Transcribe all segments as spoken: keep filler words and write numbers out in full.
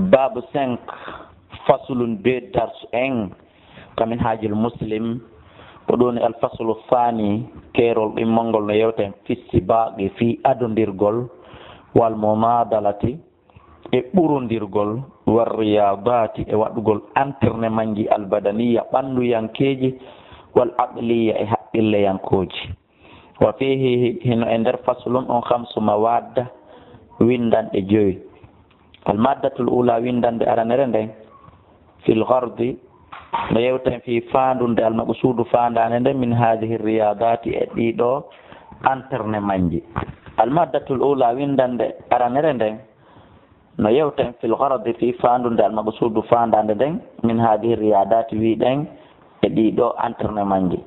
Baabu cinq, faslun, deux darsu en, ka Minhajul Muslim, ko ɗum woni al faslu thani, keerol ɗimmol ngol no yewta en fi sibaaqi, fii adondirgol, wal munaadalati, e ɓurondirgol, war riyaadaati, e waɗugol entraînementji al badaniya, ɓannduyankeeji, wal aqliya, e haqqilleyankooji. Wa fiihi, hino e nder faslun on, khamsu mawaadda, winndanɗe joyi. Al maaddatul uulaa, winndannde aranere nden, fil ghardi, no yewta en fii faandunde, al maqsuudu, faandaande nden, min haadihi riyaadaati, e ɗii ɗoo entraînementji. Al maaddatul uulaa, winndannde aranere nden, no yewta en fil ghardi, fii faandunde, al maqsuudu, faandaande nden, min haadihi riyaadaati, wi'uɗen e ɗii ɗoo entraînementji.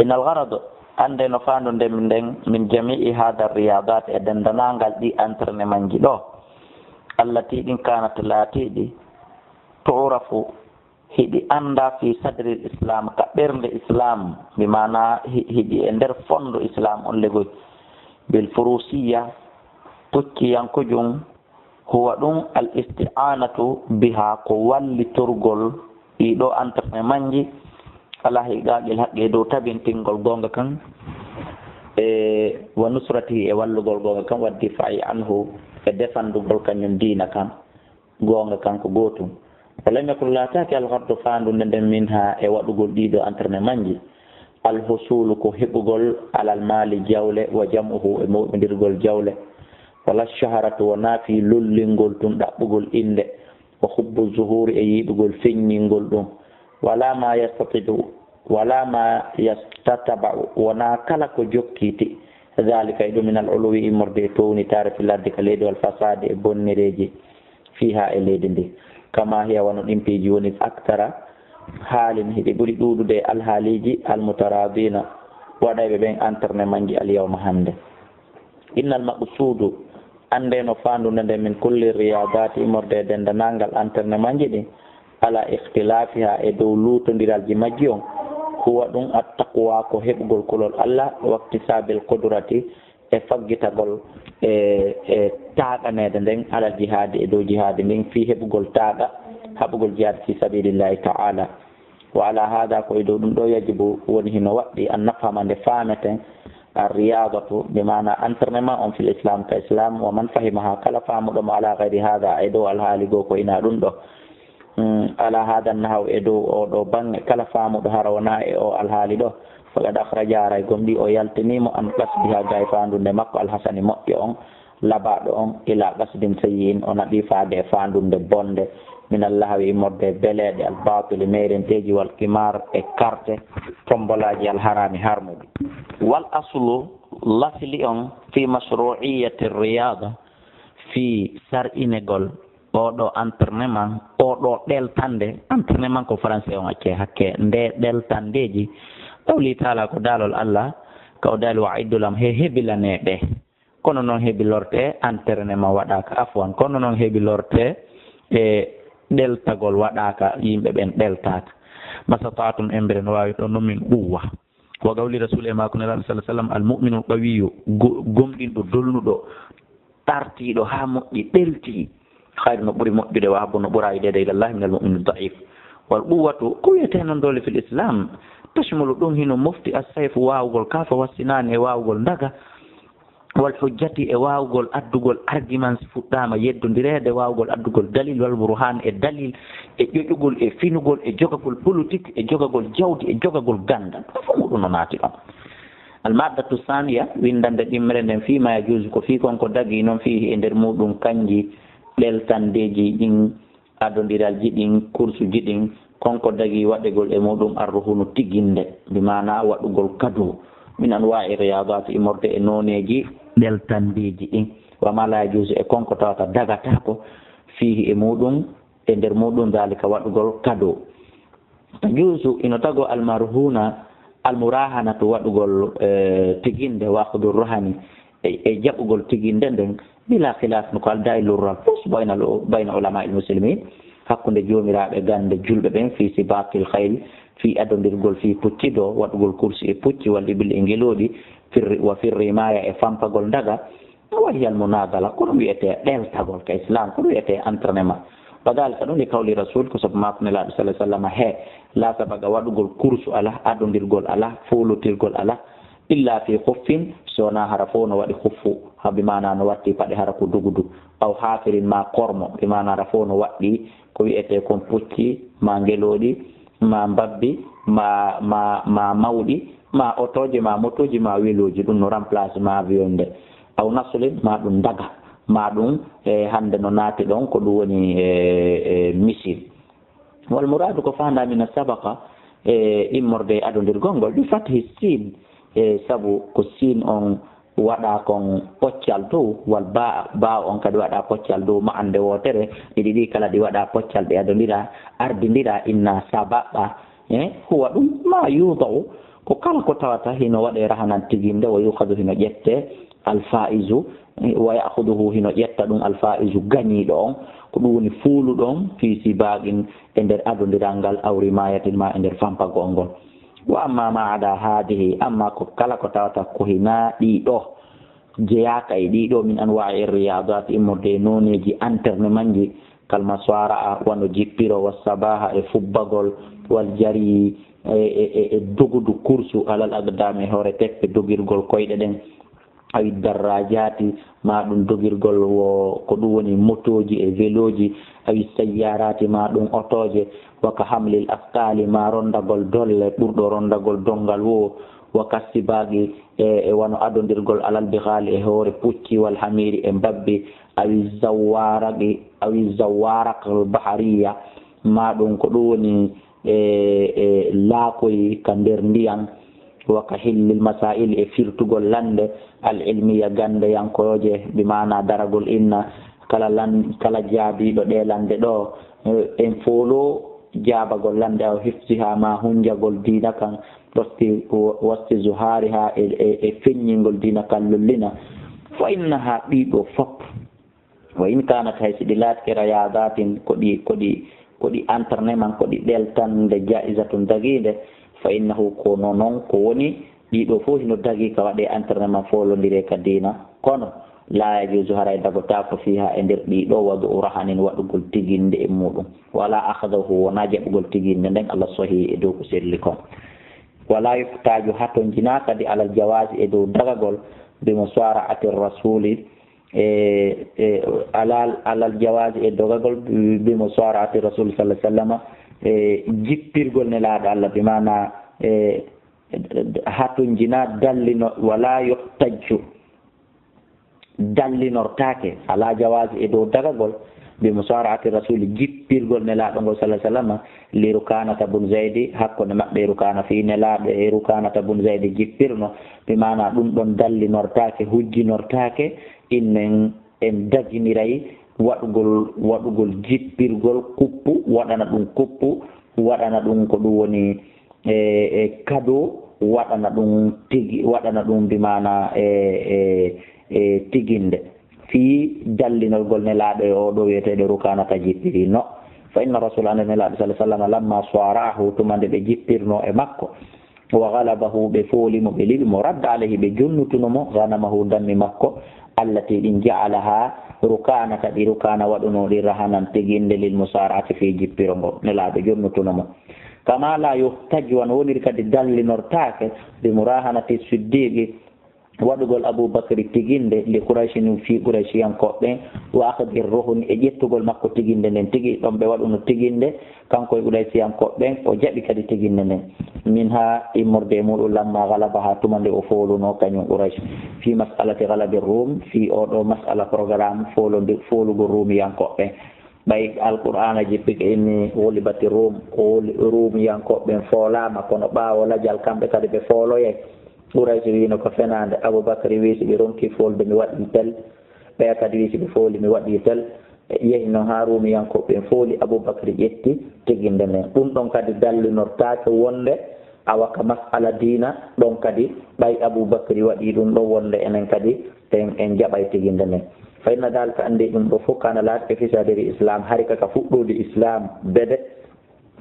Innal gharda, anndee no faandu nden, min jami'i haada riyaadaat, e denndaangal ɗii entraînementji ɗoo, allatii, ɗin, kaanat, laatiiɗi, tu'rafu, hiɗi anndaa, fii sadril islaam, ka ɓernde islaam, bi maanaa hi-, hiɗi e nder fonndo islaam on legoy, bil furuusiyya, pucciyankojun, huwa ɗum al isti'aanatu bihaa, ko wallitorgol ɗii ɗoo entraînementji, alaa ihqaaqil haqqi, e dow tabintingol goonga kan, e wa nusratihi, e wallugol goonga kan, wa difaa'i anhu, e defandugol kañum diina kan, goonga kan ko gootum. Wa lam yakun, laataaki, al ghardu, faandunde nden, minhaa, e waɗugol ɗii ɗoo entraînementji, al husuulu, ko heɓugol, alal maali, jawle, wa jam'uhu, e mooɓindirgol jawle, wala shaharatu, wonaa fii lollingol tun, ɗaɓɓugol innde, wa hubbu zuhuuri, e yiɗugol feññingol ɗum, wala ma yastatibu, wala ma yastataba'u, wonaa kala ko jokkiti, daalika, e ɗum, minal uluwi, immorde e townitaare, fil ardi, ka leydi, wal fasaadi, e bonnereeji, fiihaa, e leydi ndi. Kama hiya, wano ɗin piiji woni, aktara haalin, hiɗi ɓuri ɗuuɗude e alhaaliiji, al mutaraadiina, waɗayɓe ɓen entraînementji, al yawma, hannde. Innal maqsuudu, anndee no faandunde nden, min kulli riyaadaati, immorde e denndaangal entraînementji ɗin, ala ikhtilaafihaa, e dow luutondiralji majji on, huwa ɗum at taqwa, ko heɓugol kulol Allah, waktisaabil qudrati, e faggitagol e, e taaɗaneede nden, alal jihaadi, e dow jihaadi ndin, fii heɓugol taaɗa, haɓugol jihaadi fii sabiilillaahi ta'aalaa. Wa alaa haadaa, ko e dow ɗum ɗoo, yajibu, woni hino waɗɗii, an nafhama, nde faameten, ar riyaadatu, bi maanaa entraînement on, fil islaam, ka islaam, wa man fahimahaa, kala faamuɗo mo, alaa gayri haadaa, e dow alhaali goo ko hinaa ɗum ɗoo. Mm, alaa haadaa nahaw, e dow oo ɗoo baŋŋe, kala faamuɗo hara wonaa e oo alhaali ɗoo, faqad akhraja, haray gomɗii o yaltinii mo, an qasdihaa, gaa e faandunde makko, al hasani, moƴƴo on, labaaɗo on, ilaa qasdin sayyi'in, o naɓii faade e faandunde bonnde, minal lahwi, immorde e beleeɗe, al baatili, meerenteeji, wal qimaar, e karte, tombolaaji, al haraami, harmuɗi. Wal aslu, lasli on, fii mashru'iyyati riyaada, fii sar'inegol oo ɗoo entraînement, oo ɗoo ɗeltande, entraînement ko français on, accee hakke, nde ɗeltandeeji. Qawli ta'aalaa, ko daalol Allah, ka o daali, wa a'iddu lahum, he hebilanee ɓe. Kono noon hebilortee entraînement waɗaaka, afwan, kono noon hebilortee e ɗeltagol waɗaaka, yimɓe ɓen ɗeltaaka. Mastata'tum, embere no waawi ɗon noon, min quwwa. Wa qawli Rasuul, e maako Nelaaɗo sallallaahu alayhi wa sallam, al mu'minul qawiyyu, go-, gomɗinɗo, dolnuɗo, artiiɗo haa moƴƴi, ɗeltii, khayru, no ɓuri moƴƴude, wa ahabbu, no ɓura yiɗeede, ilallaahi, minal mu'mini da'iif. Wal quwwatu, ko wi'etee noon doole fil islaam, tashmulu, ɗum hino mofti, as sayfu, waawugol kaafa, was sinaani, e waawugol ndaga, wal hujjati, e waawugol addugol argument, si fuɗɗaama yeddondireede, waawugol addugol dalil, wal burhaan, e dalil, e ƴoƴugol, e finugol, e jogagol politique, e jogagol jawdi, e jogagol ganndal. Ɗum fof muɗum no naati ɗon. Al maddatu saaniya, winndannde ɗimmere nden, fii ma yajuuzu, ko fii kon ko dagii non, fiihi, e nder muuɗum, kanji ɗeltandeeji ɗin, adondiralji ɗin, kursuji ɗin, kon ko dagii waɗegol e muuɗum, arruhunu, tiginde, bi maanaa waɗugol kado, min anwaa'i riyaadaati, immorde e nooneeji ɗeltandeeji ɗin, wa maa laa yajuuzu, e kon ko tawata dagataako, fiihi, e muuɗum, e nder muuɗum, daalika, waɗugol kado. Tajuuzu, ino tagoo, almarhuuna, almuraahanatu, waɗugol, eh, tiginde, wa akhdu ruhani, e, e jaɓugol tiginde nden, bilaa khilaaf, no ko aldaa e lorral fus, bayna, bayna ulamaa'il muslimiin, hakkunde joomiraaɓe gannde julɓe ɓen, fii sibaaqil khayl, fii adondirgol, fii pucci ɗoo, waɗugol kursi e pucci, wal ibil, e ngelooɗi, fir-, wa fir rimaaya, e fampagol ndaga, wa hiya al munaadala, ko ɗum wi'etee ɗeltagol ka islaam, ko ɗum wi'etee entraînement. Wa dalika ɗum li qawli rasul, ko sabu maako nelaaɗo sallallahu alaihi wasallam, he la sabaga waɗugol kursu alaa, adondirgol alaa, foolotirgol alaa, illa fi khuffin, so wonaa hara fof no waɗi khuffu, ha bi maana no watti paɗe hara ko dugudu, aw hafirin ma kormo, bi maana hara fof no waɗɗi ko wi'etee kon pucci, ma ngelooɗi, ma mbabbi, ma, ma, ma mawɗi, ma otooje, ma motooji, ma welooji, ɗum no remplace ma avion nde, aw naslin, ma ɗum ndaga, ma ɗum, e, hannde no naati ɗon, ko ɗum woni, e, e, missile. Wal muraadu ko faandaa mina sabaqa, e, immorde e adondirgol ngol, bi fathi siin, e, sabu ko siin on waɗaa kon poccal dow, wal baa, baa on kadi waɗaa poccal dow, ma'an nde wootere, ɗi ɗiɗi kala ɗi waɗaa poccal, ɗe adondira, ardindira, inna sabaqa, e, huwa ɗum ma yudau, ko kala ko tawata hino waɗee rahanan tiginde, wa yukhadu hino ƴettee, al faizu, wa ya'khuduhu hino ƴetta ɗum al faizu gañiiɗo on, ko ɗum woni fuuluɗo on, fi sibaqin e nder adondiral ngal, aw rimayatin ma e nder fampagol ngol. Wa amma ma ada hadihi, amma ko kala ko tawata ko hinaa ɗii ɗoo, jeyaaka e ɗii ɗoo min anwa'i riyadat, immorde e nooneeji entraînement ji, kal maswara'a, wano jippiro, wa sabaha e fubbagol, wal jari e, e, e, e dogudu kursu, alal aqdami e hoore teppe dogirgol koyɗe ɗen, awi darrajaati, ma ɗum dogirgol wo ko ɗum woni motooji e velooji, awi sayyaraati, ma ɗum otooje, wa ka hamlil asqali, ma rondagol dolle, ɓurɗo rondagol donngal wo, wa ka sibaqi, e, e wano adondirgol alal bighali e hoore pucci, wal hamiri e mbabbi, awi zawaraqi, awi zawaraq bahariya, ma ɗum ko ɗum woni e, e laakoyi ka nder ndiyan, wa ka hillil masaa'il e firtugol lannde, al ilmiya ganndeyankooje, bi maana daragol inna, kala lan-, kala jaabiiɗo ɗee lannde ɗoo, e, en fooloo jaabagol lannde aw hifsiha ma hunjagol diina kan, wasti, wasti zuhariha e, e, e feññingol diina kan lollina. Fa innaha ɗii ɗoo fop, wa in kanat hay si ɗi laatike riyadatin ko ɗi, ko ɗi, ko ɗi entraînement, ko ɗi ɗeltande jaizatun dagiinde, fa innahu ko no non ko woni, ɗii ɗoo fof hino dagii ka waɗee entraînement foolondire ka diina, kono la yajuzu haray dagotaako fiha e nder ɗii ɗoo wadu rahanin waɗugol tiginde e muɗum, wala akhdahu wona jaɓugol tiginde nden Allah sohi e dow ko selli kon. Wala yuhtaju hatonjina kadi alal jawazi e dow dagagol bi musara'ati rasuli e, e alal, alal jawazi e dogagol bi, bi musara'ati rasul sallallahu alaihi wasallam, e jippirgol nelaaɗo Allah, bi maana, e hatonjina dallino, wala yuhtaju, dallinortaake, ala jawazi e dow dagagol bi musara'ati rasul, jippirgol nelaaɗo ngol sallallahu alaihi wasallam, li Rukanata bun Zaydi, hakkunde maɓɓe e Rukana, fii nelaaɗo e Rukanata bun Zaydi jippirno, bi maana ɗum ɗon dallinortaake, hujjinortaake, innen en daginiray waɗugol, waɗugol jippirgol kuppu, waɗana ɗum kuppu, waɗana ɗum ko ɗum woni e, e kado, waɗana ɗum tigi, waɗana ɗum bi maana e, e, e tiginde. Fii dallinol ngol nelaaɗo e oo ɗoo wi'eteeɗo Rukanata jippirino. Fa inna rasul, ande nelaaɗo sallallahu alaihi wasallam, lamma sara'ahu, tuma nde ɓe jippirno e makko, wa ghalabahu, ɓe fooli mo, ɓe liɓi mo, radda alayhi, ɓe jonnutuno mo, ghanamahu, dammi makko, allati, ɗin, ja'alaha Rukanata, ɗi Rukana waɗuno ɗi rahanan tiginde lil musara'ati fii jippiro ngo, nelaaɗo jonnutuno mo. Kama la yuhtaju, wano woniri kadi dallinortaake, bi murahanati siddiqi, waɗugol Abu Bakri tiginde, li Qurayshin, fii Qurayshiyankooɓe ɓen, wa akhdi ruhuni, e ƴettugol makko tiginde nden tigi, ɗon ɓe waɗuno tiginde, kanko e Qurayshiyankooɓe ɓen, o jaɓi kadi tiginde nden. Minha, immorde e muɗum, lamma ghalabaha, tuma nde o fooluno kañum Quraysh, fi mas'alati ghalabi Rum, fii oo ɗoo mas'ala programme foolude, foolugol Rumiyankooɓe ɓen. Ɓay Alqur'aana jippike inni, "Ghulibati Rum", ko woni Ruumiyankooɓe ɓen foolaama, kono ɓaawo lajal kamɓe kadi ɓe fooloyay. Quraysh wiino ko fenaande. Abubakri wii, "Si ɓe ronkii foolude, mi waɗii tel." Ɓeya kadi wii, "Si ɓe fooli, mi waɗii tel." Yehi non haa Ruumiyankooɓe ɓen fooli, Abubakri ƴetti tiginde nden. Ɗum ɗon kadi dallinortaake wonde awa ka mas'ala diina, ɗon kadi ɓay Abubakri waɗii ɗum ɗon wonde enen kadi en, en jaɓay tiginde nden. Fa inna dalika, anndi ɗum ɗo fof, kana laatike fi sadiri Islam, hari ka, ka fuɗɗoode Islam, bede,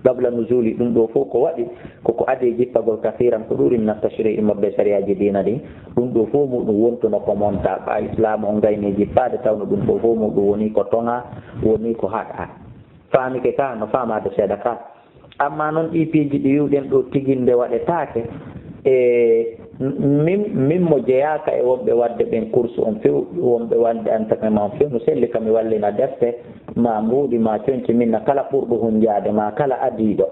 qabla nuzuli, ɗum ɗo fof ko waɗi, ko ko adii jippagol kasiran, ko ɗuuri min at-tashri', immorde sariyaaji diina ɗin, ɗum ɗo fof muɗum wontuno ko monta, ɓa Islam on gayni jippaade, tawno ɗum ɗo fof muɗum woni ko toŋa, woni ko haɗa. Faamike ka, no faamaade seeɗa ka. Amma noon ɗii piiji ɗi wi'uɗen ɗo tiginde waɗetaake, e min, min mo jeyaaka e wonɓe waɗde ɓen kursu on few, wonɓe waɗde entraînement on few, no selli ka mi wallina defte, ma mbuuɗi, ma conci, min na kala ɓurɗo hunjaade, ma kala adiiɗo,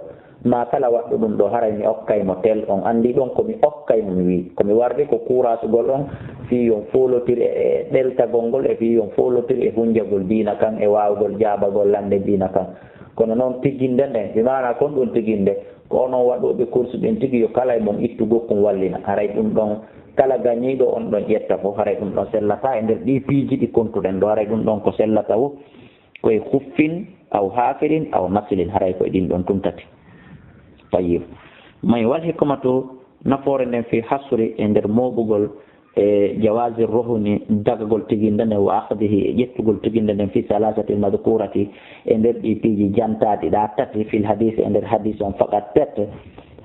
ma kala waɗɗo ɗum ɗo, haray mi okkay mo tel. On anndi ɗon ko mi okkay mo, mi wi'i. Ko mi wardi ko kuuraasugol on fii yon foolotir e, e ɗeltagol ngol, e fii yon foolotir e hunjagol diina kan, e waawgol jaabagol lannde diina kan. Kono noon tiginde nden, bi maanaa kon ɗum tiginde, ko onon waɗooɓe kursu ɗin tigi, yo kala e mon ittu gokkun wallina. Haray ɗum ɗon, kala gañiiɗo on ɗon ƴetta fof, haray ɗum ɗon sellataa e nder ɗii piiji ɗi kontuɗen ɗo, haray ɗum ɗon ko sellata fof ko e huffin, aw haafirin, aw nasilin, haray ko e ɗin ɗon tun tati. Tayyib. May wal hikmatu, nafoore nden fi hasri, e nder mooɓugol, e jawaazi ruhni, dagagol tiginde nden, wa akhdihi, e ƴettugol tiginde nden, fi salasati madkurati, e nder ɗi piiji jantaaɗi ɗa tati, fil hadisi, e nder hadis on, faqat pet.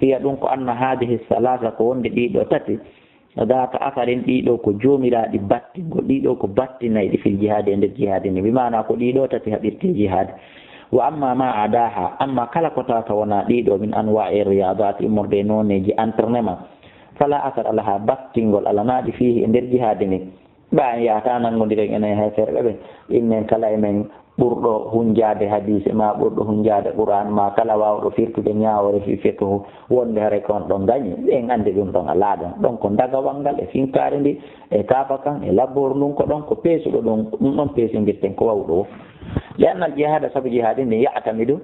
Hiya ɗum ko anna hadihi salasa, ko wonde ɗiɗo tati, data asarin, ɗiɗo ko joomiraaɗi battingol, ɗiɗo ko battinayɗi fil jihaadi, e nder jihaadi ni. Bi maana ko ɗiɗo tati haɓirte jihaadi. Wa amma ma adaha, amma kala ko tawata wona ɗiɗo, min anwa'i riyadat, immorde e nooneeji entraînement, fala asara laha, battingol alanaaɗi fiihi, e nder jihaadi ni. Ɓa en yahata nanngondiren enen e heeferɓe ɓen, innen kala e men ɓurɗo hunjaade hadiise, ma ɓurɗo hunjaade Qur'aan, ma kala waawɗo firtude ñaawoore fii fiqhu, wonde haray ko on ɗon gañi, en anndi ɗum ɗon alaa ɗon. Ɗon ko dagawal ngal e finkaari ndi, e kaafa kan, e labbooru ndun, ko ɗon ko peesuɗo ɗon, ɗum ɗon peesindirten ko waawuɗo wo. Li annal jihaada, sabu jihaadi ndin, ya'tamidu,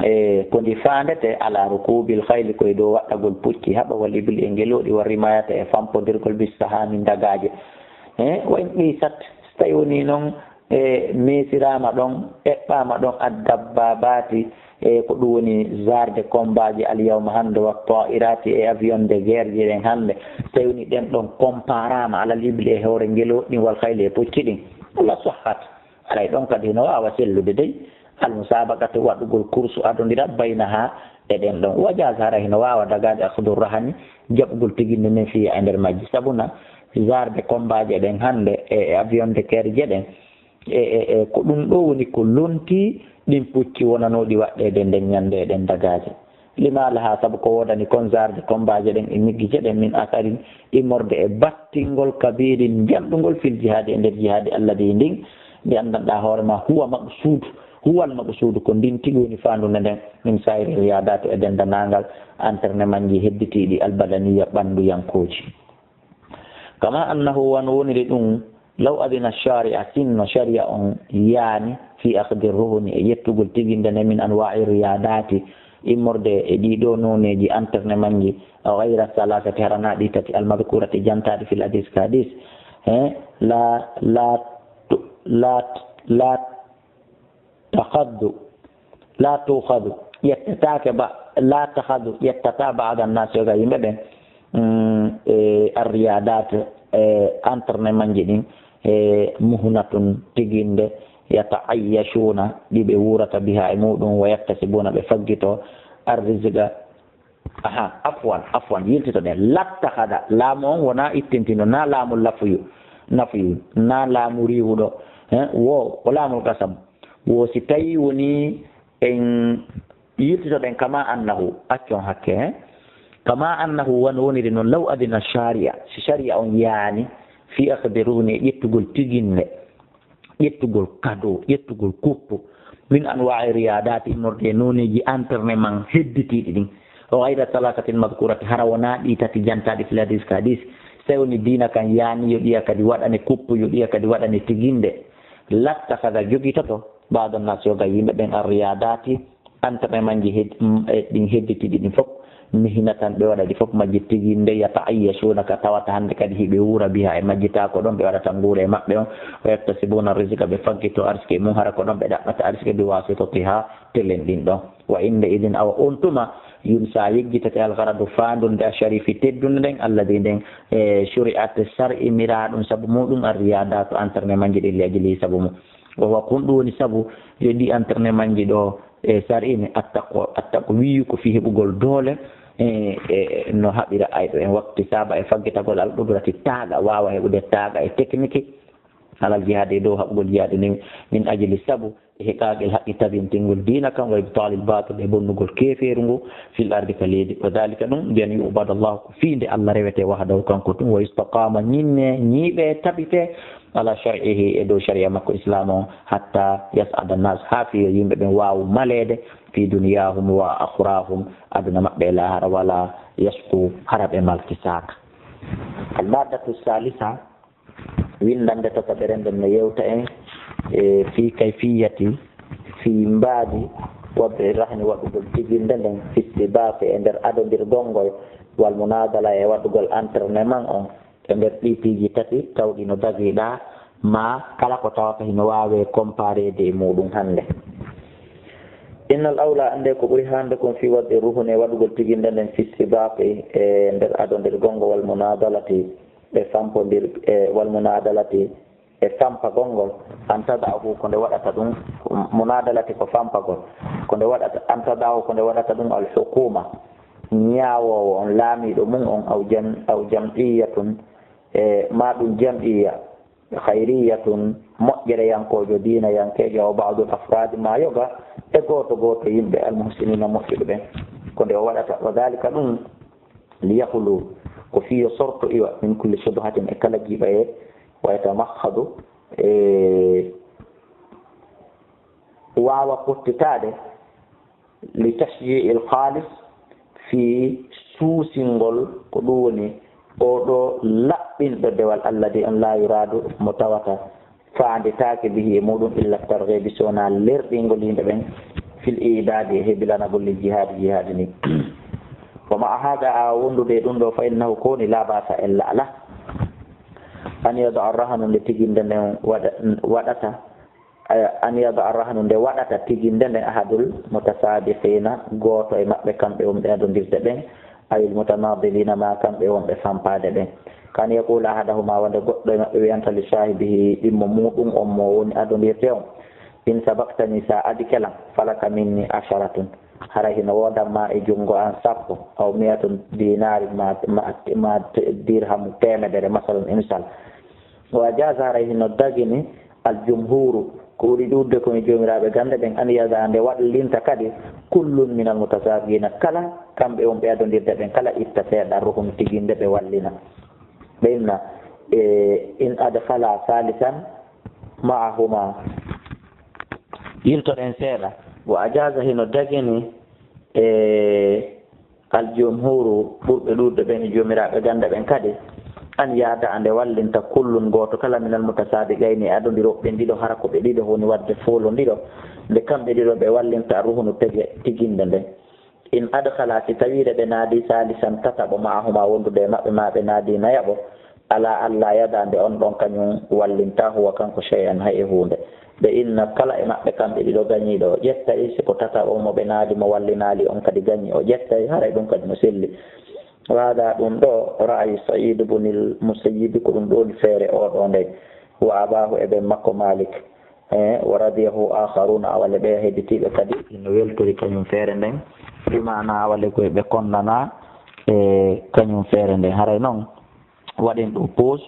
e ko ndi faandete ala rukubil khayli, ko e dow waɗɗagol pucci, haɓa wal ibli e ngelooɗi, wa rimayata e fampondirgol bis sahami dagaaje. E wa in qisat, so tawi woni noon e meesiraama ɗon, eɓɓaama ɗon ad dabbabati, e ko ɗum woni zarde kombaaji al yawma hannde, wa ta'irati e avion de guerre ji ɗen hannde, so tawi woni ɗen ɗon komparaama alal ibli e hoore ngelooɗi ɗin wal khayli e pucci ɗin, la sahhat. Haray ɗon kadi hino waawa sellude dey, al musabaqatu, waɗugol kursu adondira, baynaha, e ɗen ɗon. Wa jaz, hara hino waawa dagaade akhdu rahani, jaɓugol tiginde nden fiya e nder majji. Sabu na zarde kombaaje ɗen hannde, e, e avion de guerre je ɗen, e, e, e ko ɗum ɗo woni ko lonti ɗin pucci wonanooɗi waɗɗeede nden ñannde e ɗen dagaaje. Lima laha, sabu ko woodani kon zarde kombaaje ɗen e ñiggije ɗen, min asarin, immorde e battingol, kabirin, njalɗungol, fil jihaadi, e nder jihaadi, alladi ndin, ndi anndanɗaa hoore ma, huwa maqsuudu, huwal maqsuudu, ko ndin tigi woni faandunde nden, min saa'iri riyaadaati, e denndanangal entraînementji hedditiiɗi, albadaniya, ɓannduyankooji. Kama annahu, wano woniri ɗum, law adina shari'a, sinno shari'a on yaani, fi akhdi ruhuni, e ƴettugol tiginde nde min anwa'i riyadati, immorde e ɗiɗo nooneeji entraînementji, ghayra salasati, hara na ɗi tati, almadhkurati, jantaaɗi fil hadis ka hadis, he, la, la, tu-, la, la, takhaddu, la tukhadhu, ƴettetaake ba, la takhadhu, ƴettata ba'da an-nas, yoga yimɓe ɓen, mm, e arriyadat, e entraînementji ɗin, e muhnatun, tiginde, yata'ayyashuna, ɗi ɓe wuurata biha e muɗum, wa yaktasibuna, ɓe faggito, arrizqa, Aha, afwan, afwan, yiltitoɗen. Lattakhadha, laamu on wona ittintino, na laamu lafuyu, nafuyu, na laamu riiwuɗo. He, wo, ko laamul qasam. Wo si tawi woni en yiltitoɗen kama annahu, accon hakke, he? Kama annahu, wano woniri non, law adina shari'a, si shari'a on yaani, fi akhdi ruhni, e ƴettugol tiginne. Ƴettugol kado, ƴettugol kuppu, min anwa'i riyadati, immorde e nooneeji entraînement hedditiiɗi ɗin. O ghayra salasatil madhkurati, hara wonaa ɗi tati jantaaɗi fil hadis ka hadis. Sey woni diina kan yaani yo ɗiya kadi waɗane kuppu, yo ɗiya kadi waɗane tiginde. Lattakhadha, jogitoto, ba'da nas, yoga yimɓe ɓen, ar riyadati, entraînementji hed-, mm, e ɗin hedditiiɗi ɗin fof, mihnatan, ɓe waɗa ɗi fof majji tigi nde, yata'ayyashuna, ka tawata hannde kadi hiɓe wuura biha e majji, ta ko ɗon ɓe waɗata nguure e maɓɓe on, wa yaktasibuna rizqa, ɓe faggito arsike mum, hara ko ɗon ɓe ɗaɓɓata arsike, bi wasitatiha, telen ɗin ɗon. Wa inda idin, awa on tuma, yunsa, yejjitete, al gharadu, faandunde, asharifi, teddunde nden, alladi nden, e shuri'at, sar'inira ɗum sabu muɗum, ar riyadatu, entraînementji ɗin, li ajli, sabu mum. Wa huwa, ko ɗum woni sabu yo ɗi entraînementji ɗo, e, sar'ini, attaqwa, attaqwa, wiyu ko fii heɓugol doole, e, e, no haɓira ayɗo en, wakti saba, e faggitagol al qudrati, taaqa, waawa heɓude taaqa e tekniki, على الجهاد e dow haɓugol jihaadi nden, من أجل sabu e heɓaagel haqqi tabintingol diina kan, وإبطال الباطل e bonnugol keefeeru ngu, في الأرض ka leydi. وذلك ɗum, بأن يعبد الله ko fii nde Allah rewete وحده kanko tun, ويستقام ñinnee, ñiiɓee, tabitee, على شرعه e dow sariya makko Islaam on, حتى يسعد الناس haa fii yo yimɓe ɓen waawu maleede, في دنياهم وأخراهم aduna maɓɓe e laahara, ولا يشقوا hara ɓe malkisaaka. المادة الثالثة Winndannde tataɓere nden no yewta en e fii kayfiyati, fii mbaadi, wad'i rahni waɗugol tiginde nden, fi sibaaqi e nder adondirgol ngol, wal munaadala e waɗugol entraînement on, e nder ɗii piiji tati tawɗi no dagiiɗaa, maa kala ko tawata hino waawee compareede e muuɗum hannde. Innal awlaa, anndee ko ɓuri haande kon, fii wad'i ruhni e waɗugol tiginde nden, fi sibaaqi e nder adondirgol ngol, wal munaadalati e fampondir e wal munaadalati e fampagol ngol, an tada'ahu ko nde waɗata ɗum, munaadalati ko fampagol, ko nde waɗata, an tada'ahu ko nde waɗata ɗum al hukuma, ñaawoowo on, laamiiɗo mum on, aw jam aw jam'iyatun e maa ɗum jam'iya khayriyatun, moƴƴereyankoojo, diinayankeejo, aw ba'dul afraadi maa yoga e gooto gooto yimɓe al muhsiniina moƴƴuɓe ɓen, ko nde o waɗata. Wa dhalika ɗum, liyakhlu, ko fii yo sorto iwa, min kulli shubhatin, e kala giɓaye, wa yatamakhadu, e waawa pottitaade, li tashji'il khalis, fii suusingol ko ɗum woni oo ɗoo laɓɓinɗo dewal, alladi on laa yuraadu, mo tawata faandetaake bihi e muuɗum illa targhibi, si wonaa lerɗingol yimɓe ɓen, fil i'daadi, e hebilanagol, lil jihaadi, jihaadi ni. Wa ma'a haada, a wondude e ɗum ɗoo, fa innahu, ko woni, laa ba'sa, ella alaa, an yada'a rahnu, nde tiginde nden waɗa, waɗata, an yada'a rahnu, nde waɗata tiginde nden, ahadul mutasaabiqiina, gooto e maɓɓe kamɓe wonɓe adondirde ɓen, awil mutanaadiliina, maa kamɓe wonɓe fampaade ɓen. Ka an yaquula ahaduhumaa, wonde goɗɗo e maɓɓe wi'anta li saahibihi, ɗimmo muuɗum on mo woni adondirde on, in sabaqtanii, si a adike lan, falaka minnii asharatun, haray hino woodan maa e junngo an sappo, aw mi'atu diinaarin, maa, maa, maa dirhamu teemedere, masalan, e misal. Wa ajaaza, haray hino dagini, al jumhuuru, ko ɓuri ɗuuɗude kon e joomiraaɓe gannde ɓen, an yada'a, nde wallinta kadi, kullun minal mutasaabiqiina, kala kamɓe wonɓe adondirde ɓen, kala itta seeɗa ruhum tiginde ɓe wallina. Ɓe inna, e, in adkhala saalisan ma'ahumaa. Yiltoɗen seeɗa. Wa ajaaza, hino dagini, e, al jumhuuru, ɓurɓe ɗuuɗude ɓen e joomiraaɓe gannde ɓen kadi, an yada'a, nde wallinta, kullun, gooto kala, minal mutasaabiqayni, e adondirooɓe ɓen ɗiɗo, hara ko ɓe ɗiɗo woni waɗde foolondiro, nde kamɓe ɗiɗo ɓe wallinta ruhnu tege tiginde nden. In adkhala, si tawii ɓe naadii, saalisan, tataɓo, ma'ahumaa, wondude e maɓɓe, maa ɓe naadii nayaɓo, alaa allaa yada'a, nde on ɗon kañum wallintaa, huwa, kanko, shay'an, hay e huunde. Ɓe inna kala e maɓɓe kamɓe ɗiɗo gañiiɗo o ƴettay, si ko tataɓo mo ɓe naadi mo wallinaali on kadi gañi o ƴettay, haray ɗum kadi no selli. Wa haadaa, ɗum ɗoo, ra'yu Sa'iid ibnil Musayyib, ko ɗum ɗoo woni feere oo ɗoo ndey. Wa abaahu, e ben makko Maalik. E, wa radiyahu aakharuuna, awa le ɓe hedditiiɓe kadi hino weltori kañum feere nden. Bi maanaa awa le ko ɓe konnanaa e kañum feere nden. Haray non, waɗen ɗoo pause,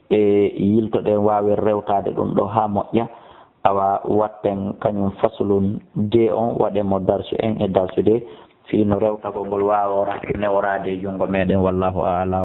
e yiltoɗen waawen rewtaade ɗum ɗoo haa moƴƴa. Awa watten kañum faslun deux on, waɗen mo darsu un e darsu deux, fii no rewtagol ngol waawora neworaade e junngo meɗen. Wallaahu a'lam.